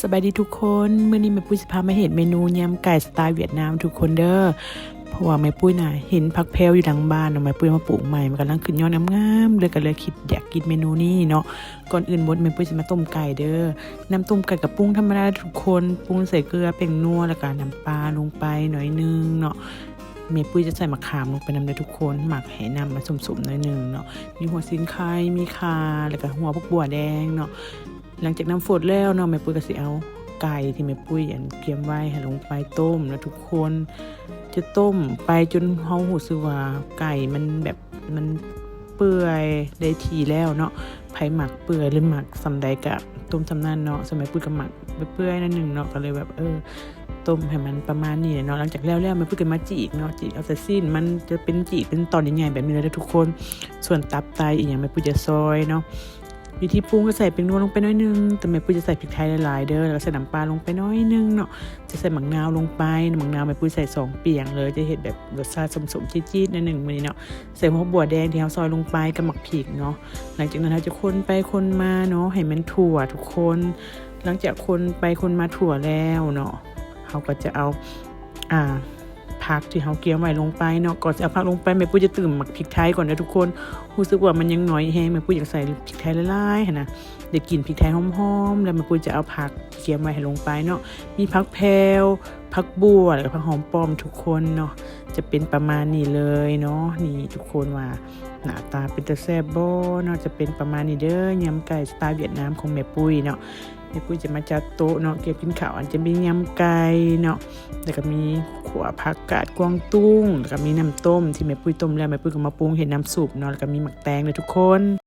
ສະບາຍດີທຸກຄົນ, ມື້ນີ້ແມ່ປຸ້ຍຊິພາມາເຮັດເມນູຍຳໄກ່ສະໄຕຫວຽດນາມທຸກຄົນເດີ. ເພາະວ່າແມ່ປຸ້ຍນະເຫັນຜັກແພວຢູ່ຫຼັງບ້ານເນາະ, ແມ່ປຸ້ຍມາປູກໃໝ່ ມັນກຳລັງຂຶ້ນຍອດງາມໆເລີຍ, ກໍເລີຍຄິດຢາກກິນເມນູນີ້ເນາະ. ກ່ອນອື່ນໝົດແມ່ປຸ້ຍຊິມາຕົ້ມໄກ່ເດີ. ນ້ຳຕົ້ມໄກ່ກໍປຸງທຳມະດາທຸກຄົນ, ປຸງໃສ່ເກືອ ແປ້ງນົວ ແລ້ວກໍນ້ຳປາລົງໄປໜ້ອຍໜຶ່ງເນາະ. ແມ່ປຸ້ຍຈະໃສ່ໝາກຂາມລົງໄປນຳເດີທຸກຄົນ, ໝັກໃຫ້ນ້ຳມັນສົມໆໜ້ອຍໜຶ່ງເນາະ. ມີຫົວສີນໄຄ, ມີຂ່າ ແລ້ວກໍຫົວຜັກບົ່ວແດງເນາະ. ຫຼັງຈາກນ້ຳຟົດແລ້ວເນາະ, ແມ່ປຸ້ຍກໍຊິເອົາໄກ່ທີ່ແມ່ປຸ້ຍ ອັນ ກຽມໄວ້ໃຫ້ລົງໄປຕົ້ມເນາະທຸກຄົນ. ຈະຕົ້ມໄປຈົນເຮົາຮູ້ສຶກວ່າໄກ່ມັນແບບ ມັນເປື່ອຍໄດ້ທີ່ແລ້ວເນາະ. ໃຜມັກເປື່ອຍ ຫຼື ມັກສ່ຳໃດກໍຕົ້ມສ່ຳນັ້ນເນາະ. ສ່ວນແມ່ປຸ້ຍກໍມັກເປື່ອຍໆໜ້ອຍໜຶ່ງເນາະ, ກໍເລີຍແບບ ເອີ ຕົ້ມໃຫ້ມັນປະມານນີ້ແຫຼະເນາະ. ຫຼັງຈາກແລ້ວແລ້ວ ແມ່ປຸ້ຍກໍມາຈີກເນາະ, ຈີກເອົາແຕ່ຊີ້ນມັນ ຈະເປັນຈີກເປັນຕອນໃຫຍ່ໆແບບນີ້ເລີຍເດີທຸກຄົນ. ສ່ວນຕັບໄຕອີ່ຫຍັງ ແມ່ປຸ້ຍຈະຊອຍເນາະ. ວິທີປຸງກໍໃສ່ແປ້ງນົວລົງໄປໜ້ອຍໜຶ່ງ, ແຕ່ແມ່ປຸ້ຍຈະໃສ່ພິກໄທຫຼາຍໆເດີ, ແລ້ວກໍໃສ່ນ້ຳປາລົງໄປໜ້ອຍໜຶ່ງເນາະ. ຈະໃສ່ໝາກນາວລົງໄປ, ໝາກນາວແມ່ປຸ້ຍໃສ່ສອງປຽງເລີຍ, ຈະເຮັດແບບລົດຊາດສົ້ມໆຈີດໆໜ້ອຍໜຶ່ງມື້ນີ້ເນາະ. ໃສ່ຫົວບົວແດງທີ່ເຮົາຊອຍລົງໄປກັບໝາກພິກເນາະ. ຫຼັງຈາກນັ້ນເຮົາຈະຄົນໄປຄົນມາເນາະ ໃຫ້ມັນທົ່ວທຸກຄົນ. ຫຼັງຈາກຄົນໄປຄົນມາທົ່ວແລ້ວເນາະ, ເຮົາກໍຈະເອົາ ອ່າ ຜັກທີ່ເຮົາກຽມໄວ້ລົງໄປເນາະ. ກ່ອນຊິເອົາຜັກລົງໄປ ແມ່ປຸ້ຍຈະຕື່ມໝາກພິກໄທກ່ອນເດີທຸກຄົນ. ຮູ້ສຶກວ່າມັນຍັງໜ້ອຍແຮງ, ແມ່ປຸ້ຍຢາກໃສ່ພິກໄທຫຼາຍໆຫັ້ນນະ, ຢາກກິນພິກໄທຫອມໆ. ແລ້ວແມ່ປຸ້ຍຈະເອົາຜັກທີ່ກຽມໄວ້ໃຫ້ລົງໄປເນາະ. ມີຜັກແພວ, ຜັກບົ່ວ ແລ້ວກໍຜັກຫອມປ້ອມທຸກຄົນເນາະ. ຈະເປັນປະມານນີ້ເລີຍເນາະ. ນີ້ທຸກຄົນວ່າໜ້າຕາເປັນຕາແຊບບໍ່ເນາະ. ຈະເປັນປະມານນີ້ເດີ, ຍຳໄກ່ສະໄຕຫວຽດນາມຂອງແມ່ປຸ້ຍເນາະ. ແມ່ປຸ້ຍຈະມາຈັດໂຕະເນາະ, ກຽມກິນເຂົ້າ ອັນຈະມີຍຳໄກ່ເນາະ, ແລ້ວກໍມີຂົ້ວຜັກກາດກວາງຕຸ້ງ, ແລ້ວກໍມີນ້ຳຕົ້ມທີ່ແມ່ປຸ້ຍຕົ້ມແລ້ວ, ແມ່ປຸ້ຍກໍມາປຸງເຮັດນ້ຳຊຸບເນາະ, ແລ້ວກໍມີໝາກແຕງເດີທຸກຄົນ.